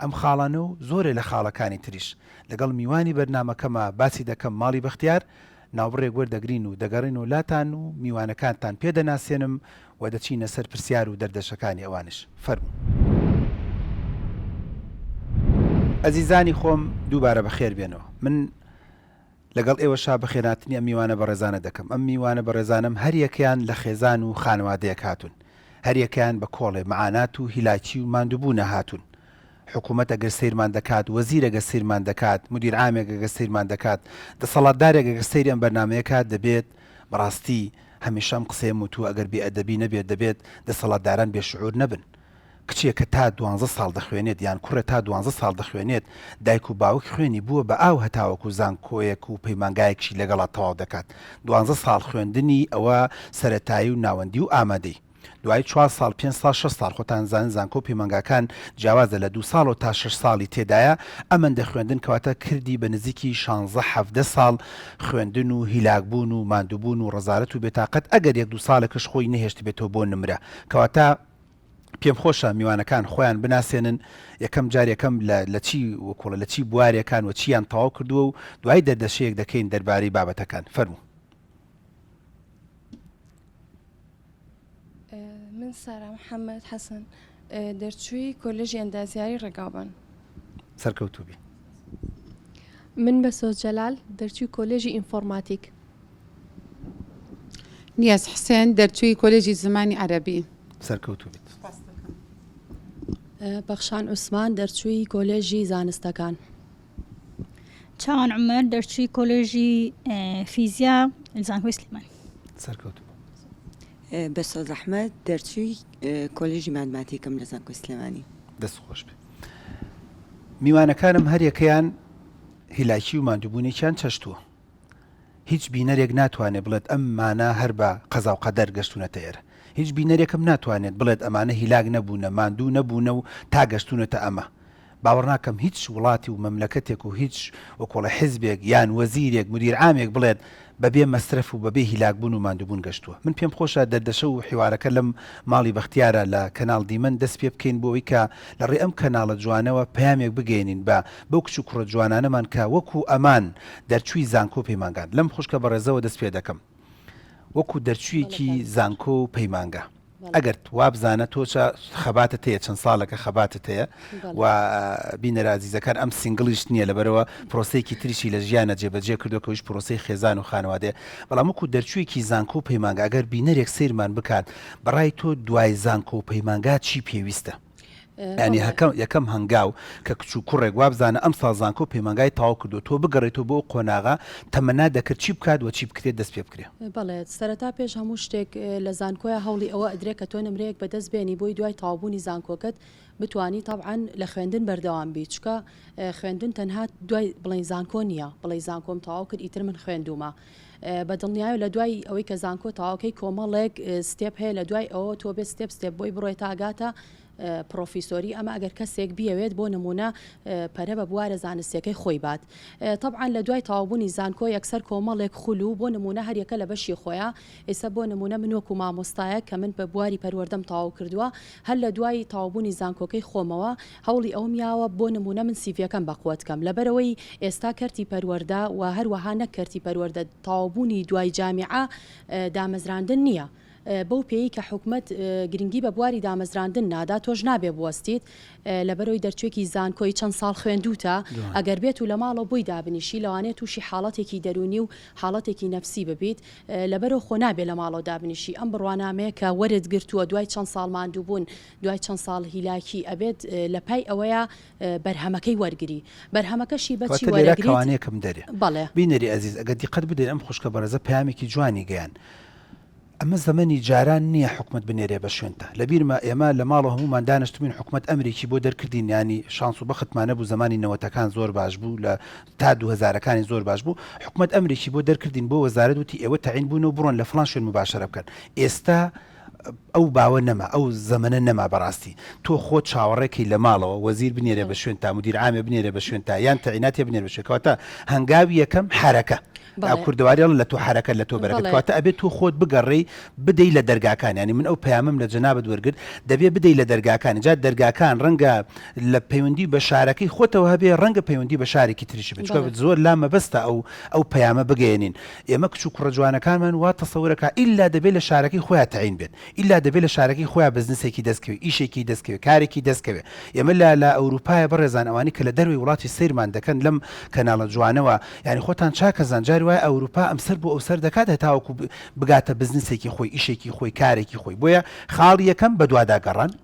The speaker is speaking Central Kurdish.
ئەم خاڵانە و زۆرێ لە خاڵەکانی تریش لەگەڵ میوانی بەرنامەکەما باسی دەکەم ماڵی بەختیار ناوبڕێک وەردەگرین و دەگەڕێینەوە لاتان و میوانەکانتان پێ دەناسێنم و دەچینە سەر پرسیار و دەردەشەکانی ئەوانیش. فەرموو. ئەزیزانی خۆم دووبارە بەخێر بێنەوە. من لەگەڵ ئێوەشا بەخێرهاتنی ئەم میوانە بەڕێزانە دەکەم. ئەم میوانە بەڕێزانەم هەریەکەیان لە خێزان و خانەوادەیەک هاتوون. هەریەکەیان بە کۆڵێ مەعانات و هیلاکی و ماندووبوونە هاتوون. حکوومەت ئەگەر سەیرمان دەکات، وەزیر ئەگەر سەیرمان دەکات، مودیر عامێک ئەگەر سەیرمان دەکات، دەسەڵاتدارێک ئەگەر سەیری ئەم بەرنامەیە کات دەبێت بەڕاستی هەمیشە ئەم قسەیەم وتووە ئەگەر بێ ئەدەبی نەبێت دەبێت دەسەڵاتداران بێ شعور نەبن. کچێک کە تا دوانزە ساڵ دەخوێنێت یان کوڕێ تا دوانزە ساڵ دەخوێنێت دایک و باوک خوێنی بووە بە ئاو هەتاوەکو زانکۆیەک و پەیمانگایەکیشی لەگەڵا تەواو دەکات دوانزە ساڵ خوێندنی ئەوە سەرەتایی و ناوەندی و ئامادەی دوای چوار ساڵ پێنج ساڵ شەش ساڵ خۆتان زانن زانکۆ و پەیمانگاکان جیاوازە لە دوو ساڵەوە تا شەش ساڵی تێدایە ئەمەندە خوێندن کەواتە کردی بە نزیکی شانزە حەڤدە ساڵ خوێندن و هیلاک بوون و ماندووبوون و ڕەزالەت و بێتاقەت ئەگەر یەک دوو ساڵێکش خۆی نەهێشتبێتەوە بۆ نمرە کەواتە پێم خۆشە میوانەکان خۆیان بناسێنن یەکەم جار یەکەم لە لە چی وەکوڵە لە چی بوارێکان و چیان تەواو کردووە و دوای دەردەشەیەک دەکەین دەربارەی بابەتەکان فەرموو. من سارا محەممەد حەسەن دەرچووی کۆلێژی ئەندازیاری ڕێگاوبان. سەرکەوتوو بی. من بەسۆز جەلال دەرچووی کۆلێژی ئینفۆرماتیک. نیاز حسێن دەرچووی کۆلێژی زمانی عەرەبی. سەرکەوتوو بیت. پەخشان عوسمان دەرچووی کۆلێژی زانستەکان. چاوان عومەر دەرچووی کۆلێژی فیزیا زانکۆی سلێمانی. سەرکەوتوو. بەسۆز ئەحمەد دەرچووی کۆلێژی ماتماتیکم لە زانکۆی سلێمانی. دەست خۆش بێ. میوانەکانم هەریەکەیان هیلاکی و ماندووبوونێکیان چەشتووە. هیچ بینەرێک ناتوانێت بڵێت ئەم مانە هەر بە قەزاو قەدەر گەشتونەتە ئێرە. هیچ بینەرێکم ناتوانێت بڵێت ئەمانە هیلاک نەبوونە، ماندوو نەبوونە و تا گەشتونەتە ئەمە. باوەڕناکەم هیچ وڵاتی و مەملەکەتێک و هیچ وەکۆڵە حیزبێک یان وەزیرێک مودیر عامێک بڵێت بەبێ مەسرەف و بەبێ هیلاکبوون و ماندووبوون گەشتووە. من پێم خۆشە دەردەشەو و حیوارەکە لەم ماڵی بەختیارە لە کەناڵ دیمەن دەست پێ بکەین بۆ ئەوەی کە لە ڕێی ئەم کەناڵە جوانەوە پەیامێک بگەیەنین بە بەو کچ و کوڕە جوانانەمان کە وەکو ئەمان دەرچووی زانکۆ و پەیمانگان. لەم خوشکە بەڕێزەوە دەست پێ دەکەم. وەکو دەرچوویەکی زانکۆ و پەیمانگا. ئەگەر وابزانە تۆ چە خەباتت هەیە چەند ساڵێکە خەباتت هەیە و بینەرە ئازیزەکان ئەم single یش نییە لەبەرەوە پرۆسەیەکی تریشی لە ژیانە جێبەجێ کردو کەویش پرۆسەی خێزان و خانەوادەیە بەڵام وەکو دەرچوویەکی زانکۆ و پەیمانگا ئەگەر بینەرێک سەیرمان بکات بەڕای تۆ دوای زانکۆ و پەیمانگا چی پێویستە؟ یانی هەکەم یەکەم هەنگاو کە کچ و کوڕێک وابزانە ئەمساڵ زانکۆ و پەیمانگای تەواو کردووە تۆ بگەڕێیتەوە بۆ ئەو قۆناغە تەمەنا دەکرد چی بکات وە چی بکرێت دەست پێ بکرێ؟ بەڵێ سەرەتا پێش هەموو شتێک لە زانکۆیا هەوڵی ئەوە ئەدرێ کە تۆ نمرەیەک بەدەست بێنی بۆی دوای تەواوبوونی زانکۆکەت بتوانی تەبعەن لە خوێندن بەردەوام بی چونکە خوێندن تەنها دوای بڵێین زانکۆ نییە بڵێی زانکۆم تەواو کرد ئیتر من خوێندوومە بە دڵنیایەوە لە دوای ئەوەی کە زانکۆ تەواوکەی کۆمەڵێک step هەیە لە دوای ئەوە تۆ بێ step step بۆی بڕۆی تاگاتە پرۆفیسۆری ئەمە ئەگەر کەسێک بیەوێت بۆ نمونە پەرە بە بوارە زانستیەکەی خۆی بات تەبعەن لە دوای تەواوبوونی زانکۆ یەکسەر کۆمەڵێک خول و بۆ نمونە هەریەکە لە بەشی خۆیان ئێستا بۆ نمونە من وەکو مامۆستایەک کە من بە بواری پەروەردەم تەواو کردووە هەر لە دوای تەواوبوونی زانکۆکەی خۆمەوە هەوڵی ئەوم یاوە بۆ نموونە من سیڤیەکەم بەقوەت کەم لەبەرئەوەی ئێستا کەرتی پەروەردە و هەروەها نەک کەرتی پەروەردە تەواوبوونی دوای جامیعە دامەزراندن نییە بەو پێیەی کە حکومەت گرنگی بە بواری دامەزراندن نادا تۆش نابێ بوەستیت لەبەرئەوەی دەرچوێکی زانکۆی چەند ساڵ خوێندووتە ئەگەر بێت و لە ماڵەوە بۆی دابنیشی لەوانەیە تووشی حاڵەتێکی دەروونی و حاڵەتێکی نەفسی ببیت لەبەرئەوە خۆ نابێ لە ماڵەوە دابنیشی ئەم بڕوانامەیە کە وەرت گرتووە دوای چەند ساڵ ماندووبوون دوای چەند ساڵ هیلاکی ئەبێت لە پای ئەوەیا بەرهەمەکەی وەرگری بەرهەمەکەشی بە چی کەواتە لێرە وەرەگریت کەوانەیەکم دەرێ. بەڵێ. بینەری ئەزیز ئەگەر دیقەت بدەین ئەم خوشکە بەڕێزە پەیامێکی جوانی گەیان ئەمە زەمەنی جاران نییە حکومەت بنێرێ بە شوێنتا لەبیرمە ئێمە لە ماڵەوە هەموومان دانشتبووین حکومەت ئەمرێکی بۆ دەرکردین یانی شانس و بەختمان نەبوو زەمانی نەوەتەکان زۆر باش بوو لە تا دووهەزارەکانی زۆر باش بوو حکومەت ئەمرێکی بۆ دەرکردین بۆ وەزارەت وتی ئێوە تەعین بوون و بڕۆن لە فڵان شوێن موباشەرە بکەن ئێستا ئەو باوە نەما ئەو زەمەنە نەما بەڕاستی تۆ خۆت چاوەڕێ کەی لە ماڵەوە وەزیر بنێرێ بە شوێنتا مدیر عامێ بنێرێ بە شوێنتا یان تەعیناتێ بنێرێ بە شوێن کەواتە هەنگاوی یەکەم حەرەکە. بەڵێ. کوردەواری ئەڵێن لە تۆ حەرەکەت لە تۆ بەرەکەت بەڵێ. کەواتە ئەبێ تۆ خۆت بگەڕێی بدەی لە دەرگاکان یانی من ئەو پەیامەم لە جەنابت وەرگرت دەبێ بدەی لە دەرگاکان جا دەرگاکان ڕەنگە لە پەیوەندی بە شارەکەی خۆتەوە هەبێ ڕەنگە پەیوەندی بە شارێکی تریش بێت چونکە بەڵێ. زۆر لا مەبەستە ئەو ئەو پەیامە بگەیەنین ئێمە کچ و کوڕە جوانەکانمان وا تەسەورەکا ئیلا دەبێ لە شارەکەی خۆیا تەعین بێت ئیلا دەبێ لە شارەکەی خۆیا بزنسێکی دەست کەوێ ئیشێکی دەست کەوێ کارێکی دەست کەوێ ئێمە لە لە ئەوروپایە بەڕێزان ئەوانەی کە لە دەروەی وڵاتی سەیرمان دەکەن لەم کەناڵە جوانەوە یانی خۆتان چاک ئەزان جاری وایە ئەوروپا ئەمسەر بۆ ئەوسەر دەکات هەتاوەکو بگاتە بزنسێکی خۆی ئیشێکی خۆی کارێکی خۆی بۆیە خاڵی یەکەم بەدوادا گەڕان.